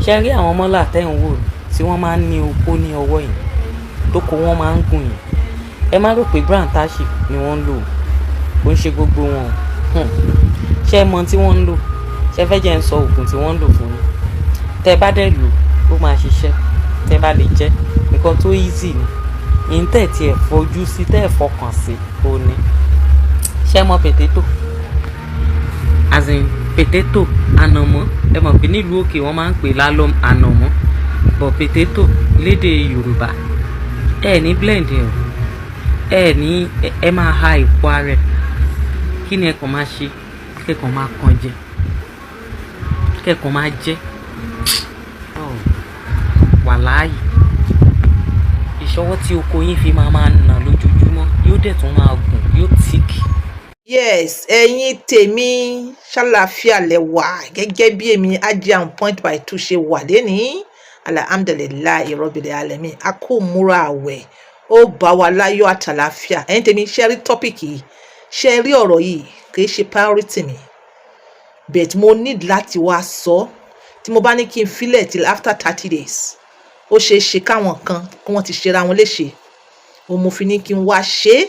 Ṣé rí àwọn mọ́là tẹ́ ń wò tí wọ́n máa ń ní okó ní ọwọ́ yìí, tóko wọn máa ń gùn yìí? Ẹ má rò pé brand Tashi ni wọ́n ń lò. Kò ń ṣe gbogbo wọn. Ṣé ẹ mọ tí wọ́n ń lò? Ṣé fẹ́ jẹ́ ń sọ oògùn tí wọ́n ń lò fún yín? Tẹ́ bá dẹ̀ lò, ó máa ṣiṣẹ́. Tẹ́ bá lè jẹ́ nǹkan tó easy ni yín, tẹ̀ tí ẹ̀ fojú sí, tẹ́ ẹ̀ fọkàn sí, ó ní. Ṣé ẹ mọ potato, as in potato, ànàmọ́? Ẹ mọ̀ pé nílùú òkè, wọ́n máa ń pè lálọ́ ànàmọ́, but potato lédè Yorùbá. Ẹ ní blend ẹ o, ẹ ní ẹ máa ha ìpò ara ẹ. Kí ni ẹ kàn máa ṣe? Kẹ́kàn máa kàn jẹ, kẹ́kàn máa jẹ. Wàláyì, ìṣọwọ́ tí oko yín fi máa máa nà lójoojúmọ́ yóò dẹ̀ tún máa gùn, yóò thick. Yes, ẹ̀yin tèmi, ṣàlàáfíà lẹ wà? Gẹ́gẹ́ bí èmi Hajia on point by two ṣe wà lẹ́nìí, alhamdulillahi rabbil alamin. A kò múra àwẹ̀, ó bá wa láyọ̀ àtàlàáfíà. Ẹ̀yin tèmi, ṣe rí topic yìí, ṣe rí ọ̀rọ̀ yìí, kì í ṣe priority mi, but mo need láti wá sọ. Tí mo bá ní kí n filẹ̀ till after 30 days, ó ṣeé ṣe káwọn kan kí wọ́n ti ṣera wọn léṣe. Òun mo fi ní kí n wá ṣe é.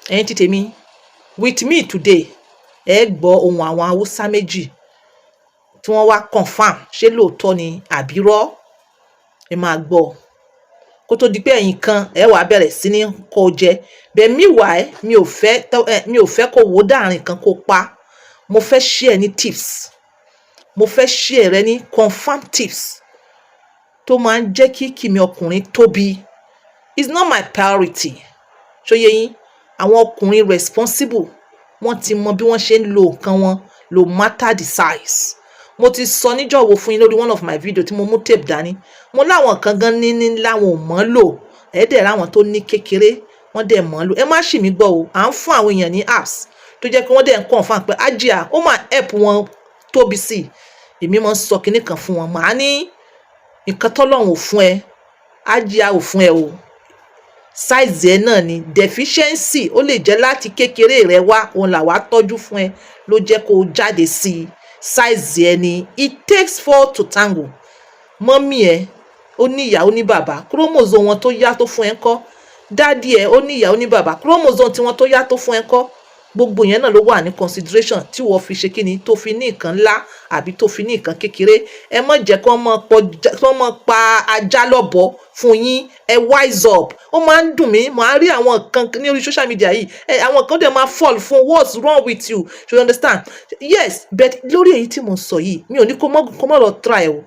Ẹ̀yin ti tèmi, with me today, ẹ gbọ́ ohùn àwọn Haúsá méjì tí wọ́n wá confirm ṣé lóòótọ́ ni àbírọ́. Ẹ máa gbọ́ kó tó di pé ẹ̀yin kan ẹ wàá bẹ̀rẹ̀ sí ní kó jẹ bẹ́ẹ̀. Meanwhile, mi ò fẹ́ kó wò dáàrin kan kó pa. Mo fẹ́ share ní tips, mo fẹ́ share rẹ ní confirm tips tó máa ń jẹ́ kí kìmí ọkùnrin tóbi. It's not my priority. Ṣó yé yín? Àwọn ọkùnrin responsible, wọ́n ti mọ bí wọ́n ṣe ń lo nǹkan wọn, no matter the size. Mo ti sọ níjọ̀wọ́ fún yín lórí one of my video tí mo mú tape dání. Mo láwọn kan gan ní láwọn ò mọ̀ lò. Ẹ̀ẹ́dẹ̀ ráwọn tó ní kékeré, wọ́n dẹ̀ mọ̀ lò. Ẹ má ṣì mí gbọ́ o. À ń fún àwọn èèyàn ní apps tó jẹ́ pé wọ́n dẹ̀ ń confirm pé Hajia, ó máa help wọn tóbi sí i. Èmi máa ń sọ kinní kan fún wọn, màá ní nǹkan tọ́lọ́run ò fún ẹ, Hajia ò fún ẹ o. Size ẹ náà ni deficiency. Ó lè jẹ́ láti kékeré rẹ wá, òun làwa tọ́jú fún ẹ, ló jẹ́ kó o jáde sí i. Size ẹ ni. It takes four to tango. Mummy ẹ, ó ní ìyá, ó ní bàbá. Chromosome wọn tó yá tó fún ẹ ńkọ́? Daddy ẹ, ó ní ìyá, ó ní bàbá. Chromosome tí wọn tó yá tó fún ẹ ńkọ́? Gbogbo yẹn náà ló wà ní consideration tí wọ́n fi ṣe kíni, tó fi ní nǹkan ńlá àbí tó fi ní nǹkan kékeré. Ẹ má jẹ́ kí wọ́n mọ̀ pa ajá lọ́bọ fún yín. Ẹ wise up. Ó máa ń dùn mí, màá rí àwọn kan ní orí social media yìí, ẹ àwọn kan dẹ̀ máa fall fún. What's wrong with you? You understand? Yes, but lórí èyí tí mo sọ yìí, mi ò ní kó mọ́ lọ try o.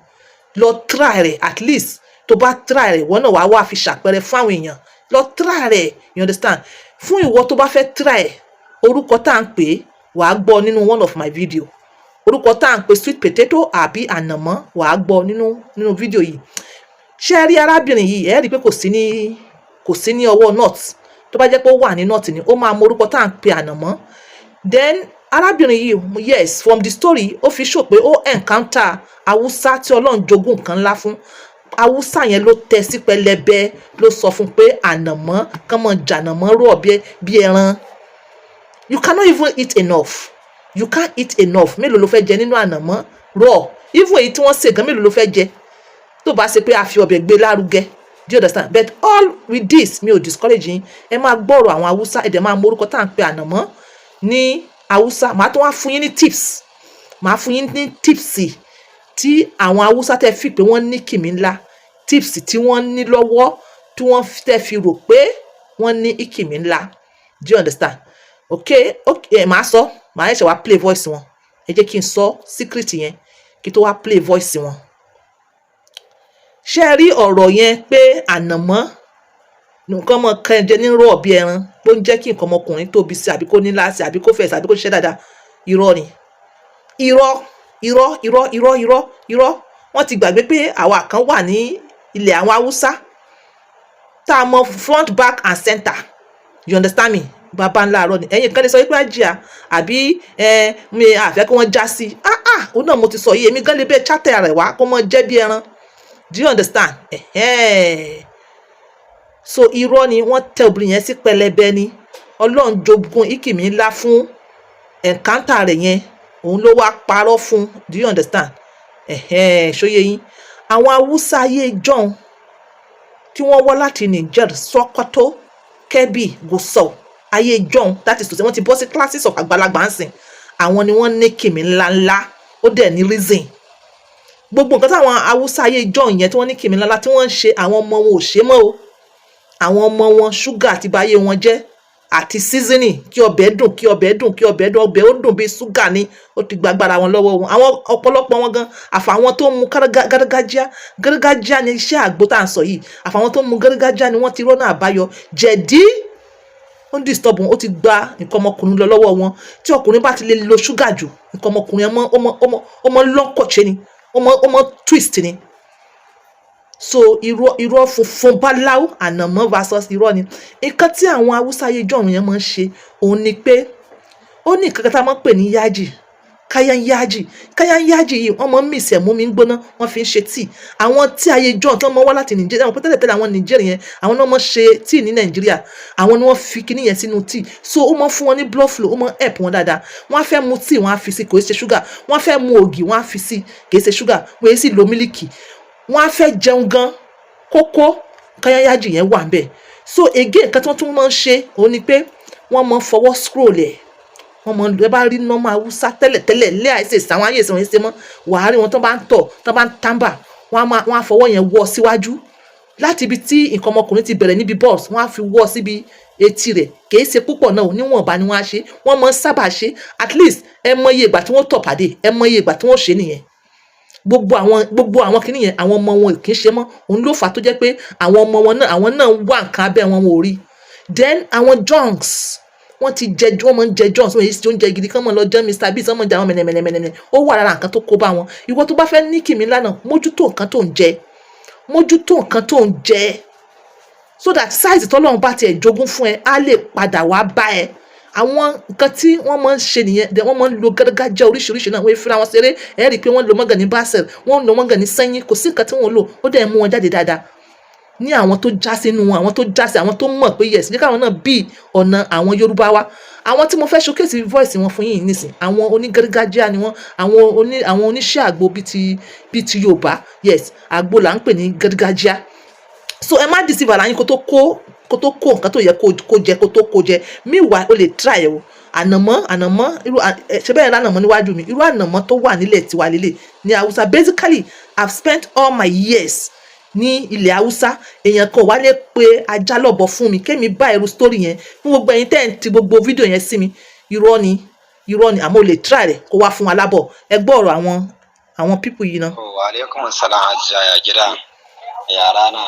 Lọ try rẹ̀. At least tó bá try rẹ̀, ìwọ náà wàá wá fi ṣàpẹẹrẹ fún àwọn èèyàn. Lọ try rẹ̀, you understand? Fún ìwọ tó bá fẹ́ try ẹ̀, orúkọ tá à ń pè é, wàá gbọ́ nínú one of my video. Orúkọ tá à ń pè sweet potato àbí ànàmọ́, wàá gbọ́ nínú fídíò yìí. Ṣé ẹ rí arábìnrin yìí? Ẹ rí i pé kò sí ní ọwọ́ north. Tó bá jẹ́ pé ó wà ní north ni, ó máa mọ orúkọ tá à ń pè ànàmọ́. Then arábìnrin yìí, yes, from the story, ó fi show pé ó encounter Haúsá tí Ọlọ́run jogún nǹkan ńlá fún. Haúsá yẹn ló tẹ sí pẹlẹbẹ, ló sọ fún pé ànàmọ́ kán mọ̀ jànàmọ́ rọ̀ bí ẹran. You cannot even eat enough. You can't eat enough. Mélòó ló fẹ́ jẹ nínú ànàmọ́ raw? Even èyí tí wọ́n sè gan, mélòó ló fẹ́ jẹ, tó bá ṣe pé a fi ọbẹ̀ gbé lárugẹ? Do you understand? But all with this, mi ò discourage yín. Ẹ máa gbọ́rọ̀ àwọn Haúsá, ẹ dẹ̀ máa mọ orúkọ tá à ń pe ànàmọ́ ní Haúsá. Màá tún wá fún yín ní tips, màá fún yín ní tips tí àwọn Haúsá tẹ́ fi pé wọ́n ní kìmí ńlá, tips tí wọ́n ní lọ́wọ́ tí wọ́n tẹ́ fi rò pé wọ́n ní ìkìmí ńlá. Do you understand? Okay, màá sọ, màá ṣẹ̀ṣẹ̀ wá play voice wọn. Ẹ jẹ́ kí n sọ secret yẹn kí tó wá play voice wọn. Ṣé ẹ rí ọ̀rọ̀ yẹn pé ànàmọ́ nǹkan mọ̀ kan jẹ ní rọ̀ bí ẹran, pé ó ń jẹ́ kí nǹkan ọmọkùnrin tóbi sí, àbí kó ní láti, àbí kó fẹ̀ sí, àbí kó ṣiṣẹ́ dáadáa? Irọ́ ni. Irọ́, irọ́, irọ́, irọ́, irọ́, irọ́. Wọ́n ti gbàgbé pé àwa kan wà ní ilẹ̀ àwọn Haúsá tá a mọ front, back and center. You understand me? Bàbá ńlá àárọ̀ ni. Ẹ̀yin kan lè sọ wípé Àjíà àbí ẹ mi àfẹ́ kí wọ́n já sí. Ah ah, òun náà mo ti sọ yìí. Èmi gan lè bẹ́ẹ̀ chatẹ̀ rẹ̀ wá kó mọ jẹ́ bí ẹran. Do you understand? Ẹ̀hẹ́n. So irọ́ ni. Wọ́n tẹ obìnrin yẹn sí pẹlẹbẹ ni. Ọlọ́run jogún ìkìmí ńlá fún encounter rẹ̀ yẹn, òun ló wá parọ́ fún. Do you understand? Ẹ̀hẹ́n, ṣó yé yín? Àwọn Haúsá ayé jọ̀hún tí wọ́n wá láti Niger, Sokoto, Kebbi, Gusau, ayé jọ̀hún, that is to say, wọ́n ti bọ́ sí classes of àgbàlagbà ń sìn. Àwọn ni wọ́n ní kìmí ńláńlá. Ó dẹ̀ ní reason. Gbogbo nǹkan táwọn Haúsá ayé jọ̀hún yẹn tí wọ́n ní kìmí ńláńlá tí wọ́n ń ṣe, àwọn ọmọ wọn ò ṣe mọ́ o. Àwọn ọmọ wọn, ṣúgà àti báyé wọn jẹ́ àti seasoning, kí ọbẹ̀ dùn, kí ọbẹ̀ dùn, kí ọbẹ̀ dùn, ọbẹ̀ ó dùn bíi ṣúgà ni. Ó ti gba agbára wọn lọ́wọ́ wọn. Àwọn ọ̀pọ̀lọpọ̀ wọn gan, àfàwọn tó ń mu gárgájíá. Gárgájíá ni iṣẹ́ àgbo tá à ń sọ yìí. Àfàwọn tó ń mu gárgájíá ni wọ́n ti rọ́nà àbáyọ. Jẹ̀dí ó ń disturb wọn, ó ti gba nǹkan ọmọkùnrin lọ lọ́wọ́ wọn. Tí ọkùnrin bá ti lè lo ṣúgà jù, nǹkan ọmọkùnrin ọmọ ọmọ ọmọ ọmọ lọ́kọ̀ọ́ṣe ni, ọmọ ọmọ twist ni. So irọ́ funfun báláú, ànàmọ́ versus irọ́ ni. Nǹkan tí àwọn Haúsá ayé jọ̀hún yẹn máa ń ṣe òun ni pé ó ní nǹkan kan tá a máa ń pè ní yaji, kayan yaji. Kayan yaji yìí, wọ́n máa ń mix ẹ̀ mú mi gbóná, wọ́n fi ń ṣe tíì. Àwọn tí ayé jọ̀hún tí wọ́n máa wá láti Nàìjíríà, àwọn pé tẹ́lẹ̀ àwọn Nàìjíríà yẹn, àwọn náà máa ń ṣe tíì ní Nàìjíríà. Àwọn ni wọ́n fi kíní yẹn sínú tíì. So ó máa ń fún wọn ní blood flow, ó máa ń help wọn dáadáa. Wọ́n á fẹ́ mu tíì, wọ́n á fi sí, kò í ṣe ṣúgà. Wọ́n á fẹ́ mu ògì, wọ́n á fi sí, kì í ṣe ṣúgà. Wọ́n yìí sì lo mílìkì. Wọ́n á fẹ́ jẹun gan, kókó kayan yaji yẹn wà ńbẹ̀. So again, nǹkan tí wọ́n tún máa ń ṣe òun ni pé wọ́n máa ń fọwọ́ scroll ẹ̀. Wọ́n máa ń lo. Ẹ bá rí normal Haúsá tẹ́lẹ̀tẹ́lẹ̀ lé, àìsè àwọn ayé ìsìn wọn ṣe mọ́, wàá rí wọn tó bá ń tọ̀, tó bá ń tàǹbà, wọ́n á máa wọ́n á fọwọ́ yẹn wọ́ síwájú láti ibi tí nǹkan ọmọkùnrin ti bẹ̀rẹ̀ níbi balls, wọ́n á fi wọ́ síbi etí rẹ̀. Kì í ṣe púpọ̀ náà, níwọ̀nba ni wọ́n á ṣe. Wọ́n máa ń sábà ṣe at least, ẹ mọye ìgbà tí wọ́n tọ̀ pàdé, ẹ mọye ìgbà tí wọ́n ṣe nìyẹn. Gbogbo àwọn kinní yẹn, àwọn ọmọ wọn kì í ṣe mọ́. Òun ló fà á tó jẹ́ pé àwọn ọmọ wọn náà, àwọn náà ń wá nǹkan abẹ́ wọn, wọn ò rí. Then àwọn junks, wọ́n ti jẹ, wọ́n máa ń jẹ junks. Wọ́n yìí ṣe oúnjẹ gidi kán mọ̀ lọ jẹ́ Mr Biggs, wọ́n máa ń jẹ àwọn mẹ̀nẹ̀mẹ̀nẹ̀mẹ̀nẹ̀. Ó wà lára nǹkan tó kó bá wọn. Ìwọ tó bá fẹ́ ní kìmí lánàá, mójútó nǹkan tó ń jẹ, mójútó nǹkan tó ń jẹ, so that size tọ́lọ́run bá tiẹ̀ jogún fún ẹ, á lè padà wá bá ẹ. Àwọn nǹkan tí wọ́n máa ń ṣe nìyẹn. Then wọ́n máa ń lo gárgájá oríṣiríṣi náà. Wọ́n fira wọn ṣeré. Ẹ rí i pé wọ́n lo mọ́gàní basel, wọ́n lo mọ́gàní sẹ́yìn, kò sí nǹkan tí wọ́n lò. Ó dẹ̀ mú wọn jáde dáadáa ní àwọn tó já sínú wọn, àwọn tó já sí, àwọn tó mọ̀ pé yes, ní káwọn náà bí ọ̀nà àwọn Yorùbá wa. Àwọn tí mo fẹ́ showcase voice wọn fún yín nísìn, àwọn onígárgájá ni wọ́n, àwọn oníṣẹ́ àgbo bíi ti Yorùbá. Yes, àgbo là ń pè ní gárgájá. So ẹ má deceive ara yín kó tó kó nǹkan tó yẹ kó jẹ, kó tó kó jẹ. Meanwhile, o lè try ẹ o. Ànàmọ́ irú ṣe bẹ́ẹ̀ lánàmọ́ níwájú mi, irú ànàmọ́ tó wà nílẹ̀ tiwa lélẹ̀ ní Haúsá. Basically, I've spent all my years ní ilẹ̀ Haúsá. Èèyàn kan wá lè pe ajá lọ́bọ̀ fún mi kémi bá irú story yẹn fún gbogbo ẹ̀yin tẹ́ ẹ̀ ń ti gbogbo fídíò yẹn sí mi. Irọ́ ni, irọ́ ni. Àmọ́ o lè try rẹ̀ kó wá fún wa lábọ̀. Ẹ gbọ́ ọ̀rọ̀ àwọn people yìí náà. Wa alaikum salam, Hajiya. Ya gida, ya rana?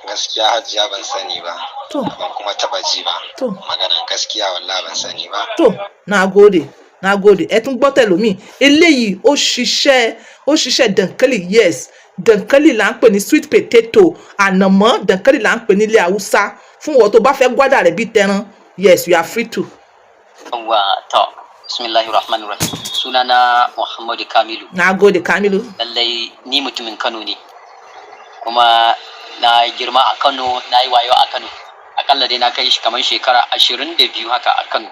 Gaskiya Hajiya, ban sani ba. To. Ban kuma taba ji ba. To. Maganan gaskiya, wallahi ban sani ba. Tó, na gode, na gode. Ẹ tún gbọ́ tẹ̀lómi. Eléyìí, ó ṣiṣẹ́ dankali. Yes, dankali là ń pè ní sweet potato. Ànàmọ́, dankali là ń pè nílé Haúsá. Fún wọn tó bá fẹ́ gbádà rẹ̀ bí tẹran, yes, you are free to. Yawwa, to, bismillahir rahmanir rahim. Sunana Muhammadu Kamilu. Na gode, Kamilu. Lallai ni mutumin Kano ne, kuma na girma a Kano, na yi wayo a Kano. Akalla dai na kai shi kamar shekara 22 haka a Kano.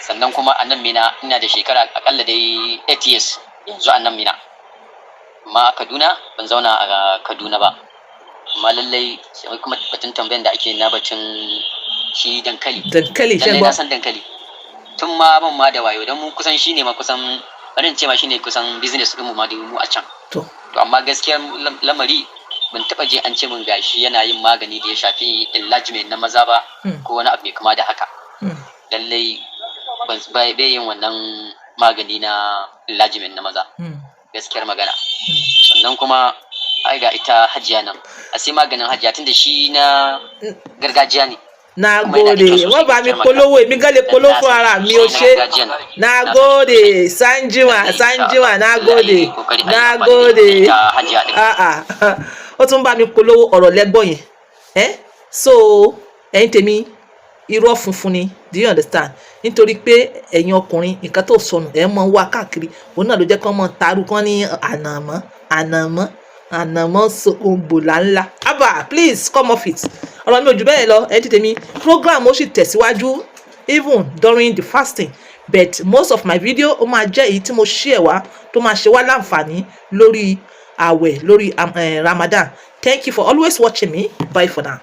Sannan kuma a nan Mina ina da shekara akalla dai 8 years yanzu a nan Mina. Amma a Kaduna ban zauna a Kaduna ba. Amma lallai sai kuma batun tambayan da ake na batun shi dankali. Dankali ṣe Lallai gbọ́. Na san dankali tun ma ban ma da wayo, don mu kusan shine ma, kusan bari in ce ma shine kusan business din mu ma da mu a can. To. To, amma gaskiyar lamari ban taba je an ce min gashi yana yin magani da ya shafi enlargement na maza ba ko wani abu mai kama da haka. Lallai ban bai yin wannan magani na enlargement na maza, gaskiyar magana. Sannan kuma ai ga ita Hajiya nan, a sai maganin Hajiya, tunda shi na gargajiya ne. Na Kuma yana da gode. kyau sosai, Wọ́n bá mi gaskiyar magana. polówó, èmi gan lè polówó fún ara mi. Ó ṣe. Gargajiya ne. Na gode. Sanjima sanjima, na gode, na gode. Ah ah, ó tún bá mi polówó ọ̀rọ̀ lẹ́gbọ̀n yẹn ẹ́. So ẹ̀yin tèmi, irọ́ funfun ni. Do you understand? Nítorí pé ẹ̀yin ọkùnrin, nǹkan tó sọnù ẹ̀ mọ̀ ń wá káàkiri, òun náà ló jẹ́ kí wọ́n mọ̀ taru kán ní ànàmọ́, ànàmọ́, ànàmọ́ ògbòlà ńlá. Abba, please come off it. Ọ̀rọ̀ mi ò jù bẹ́ẹ̀ lọ. Ẹ̀yin tèmi, program ó sì tẹ̀síwájú even during the fasting. But most of my video, ó máa jẹ́ èyí tí mo share wá tó máa ṣe wá láǹfààní lórí àwẹ̀, lórí Ramadan. Thank you for always watching me. Bye for now.